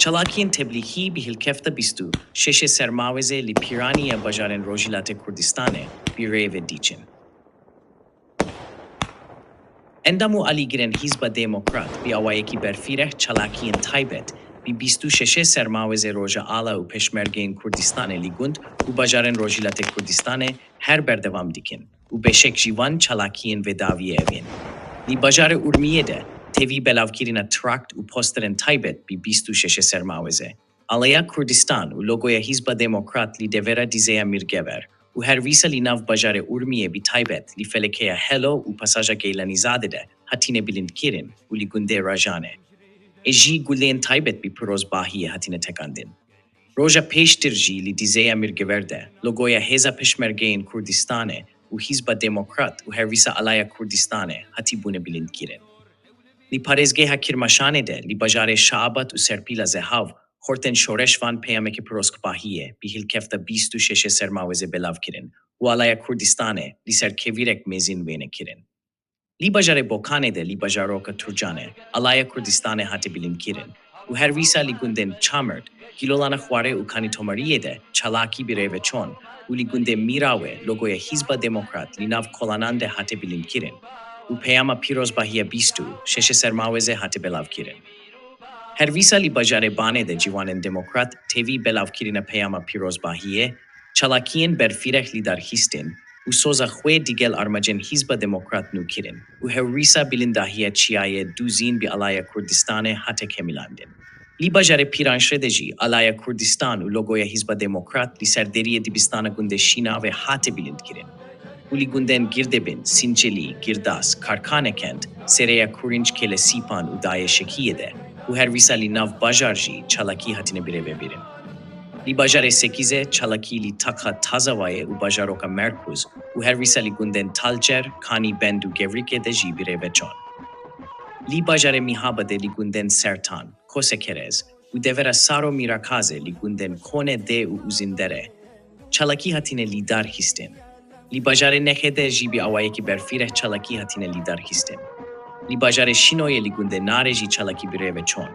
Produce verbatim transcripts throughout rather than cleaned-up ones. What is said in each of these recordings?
Çalakiyên teblîhî bi hilkefta bîst û şeşê Sermawêzê li Pîranî ya bajarên Rojhilatê Kurdistanê bi rê ve diçin. Endam û alîgirên Hizba Demokrat bi awayekî berfîreh çalakiyên taybet bi bîst û şeşê Sermawêzê Rojala û Pêşmergeyên Kurdistanê li gund û bajarên Rojhilatê Kurdistanê her berdewam dikin û beşek ji van çalakiyên vê dawiyê ev ên. Li bajarê Urmiyê de tevî belavkirina trakt û posterên taybet bi bîst û şeşê Sermawêzê. Alaya Kurdistan û logoya Hizba Demokrat li devera Dizeya Mîrgever û her wisa li nav bajarê Urmiyê bi taybet li felekeya Helo û pasaja Geylanîzadê de hatine bilindkirin û li gundê Rajanê ê jî gulên taybet bi pirozbahiyê hatine tekandin. Roja pêştir jî li Dizeya Mîrgever de logoya Hêza Pêşmergeyên Kurdistanê û Hizba Demokrat û her wisa Alaya Kurdistanê hatibûne bilindkirin. Li parêzgeha Kirmaşanê de li bajarê Şabat û Serpîla Zehav xortên şoreş van peyameke pirozbahiyê bi hilkefta bîst û şeşê Sermawêzê belav kirin û Alaya Kurdistanê li ser kevirek mêzin wêne kirin. Li bajarê Bokanê de li bajaroka Turcanê Alaya Kurdistanê hate bilindkirin û her wisa li gundên Çamerd, Gilolana Xwarê û Kanî Tomariyê de çalakî bi rê ve çon û li gundê Mîrawê logoya Hizba Demokrat li nav kolanan de hate bilindkirin û peyama pîrozbahiya bîst û şeşê Sermawêzê hate belavkirin. Her wisa li bajarê Banê de ciwanên demokrat tevî belavkirina peyama pîrozbahiyê, çalakiyên berfîreh li dar xistin û soza xwe digel armacên Hizba Demokrat nû kirin û her wisa bilindahiya çiyayê Dûzîn bi Alaya Kurdistanê hate kemilandin. Li bajarê Pîranşê de jî Alaya Kurdistan û logoya Hizba Demokrat li ser deriyê dibistana gundê Şînavê hate bilindkirin û li gundên Girdebin, Sincilî, Girdas, Karkanekend, Sereya Kurinc, Kêlesîpan û Dayê Şekiyê de û her wisa li nav bajar jî çalakî hatine birêvebirin. Li bajarê Sekîzê çalakî li taxa Tazawayê û bajaroka Merkûz û her wisa li gundên Talçer, Kanî Bend û Gevrikê de jî bi rê ve çon. Li bajarê Mîhabadê li gundên Sertan, Kosekerez û devera Saro Mîrakazê li gundên Kone Dê û Uzînderê çalakî hatine li dar xistin. Li bajarê Nexê de jî bi awayekî berfîreh çalakî hatine li dar xistin. Li bajarê Şînoyê li gundê Narê jî çalakî bi rê ve çon.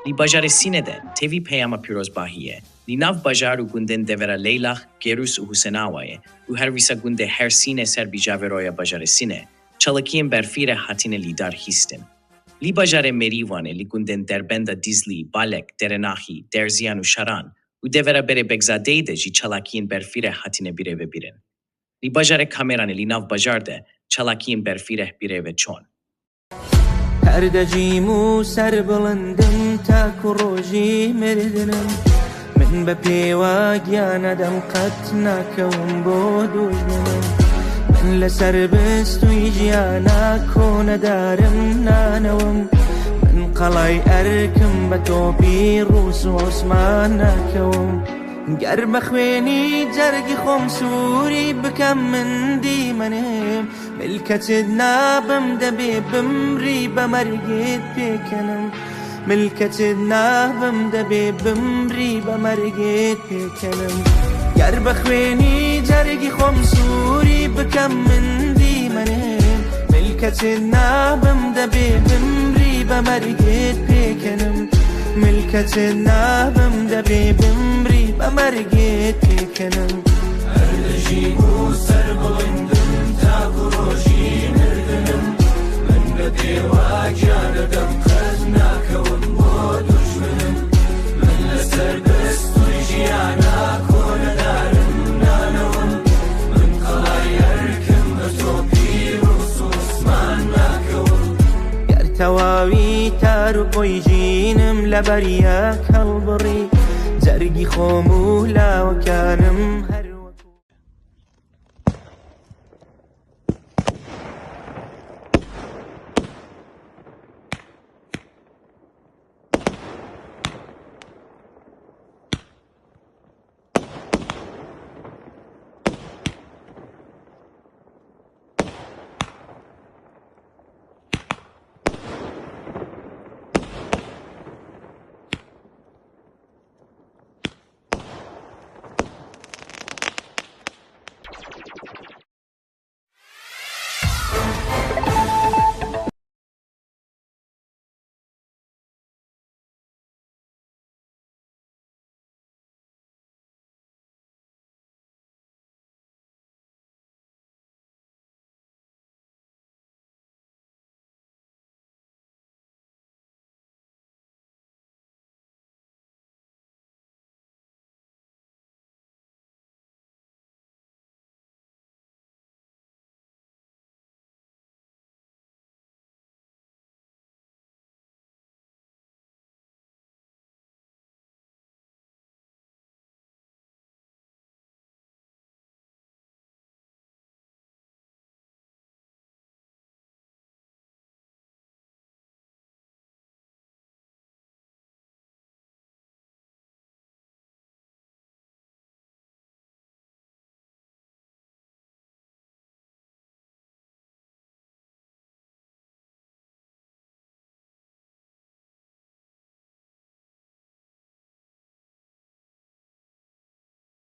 Li bajarê Sînê de tevî peyama pîrozbahiyê li nav bajar û gundên devera Leylax, Gerûs û Husenawayê û her wisa gundê Hersînê ser bi caveroya bajarê Sînê çalakiyên berfîreh hatine li dar xistin. Li bajarê Merîwanê li gundên Derbenda Dîzlî, Balek, Derenaxî, Derziyan û Şaran û devera Berê Begzadeyî de jî çalakiyên berfîreh hatine birêvebirin. Li bajarê Kameranê li nav bajar de çalakiyên berfîreh birêve çon. Perdecîm û serbilind im ta ku rojî mirdin im. Min bi pêva giya nedim qet nakewim bo dûjmin im. Min li ser bistûyî jiyana konedarim nanewim. Min qelay erk im bi topî Rûs û Osman nakewim. Ger bi xwênî cergî xwem sûrî bikem min dîmenim. Milketid nabim debê bimrî be mergêt pêkenim. Milketid nabim debê bimrî be mergêt pêkenim. Ger bi xwênî cergî xwem sûrî bikem min dîmenim. Milketid nabim debê bimrî be mergêt pêkenim. Milketid nabim debê bimrî be mergêt pêkenim. Erdejî û serbilindim ta ku rojî mirdinim. Min bi pêvakiya nedim qet nakewim bo dujminim. Min li ser bistûy jiyana konedarim nanewim. Min qelay erkim bi topî Rûs û Osman nakewim. Ger tewawî tar û koyjînim le ber yek helbirî. Cergî xom û lawekanim her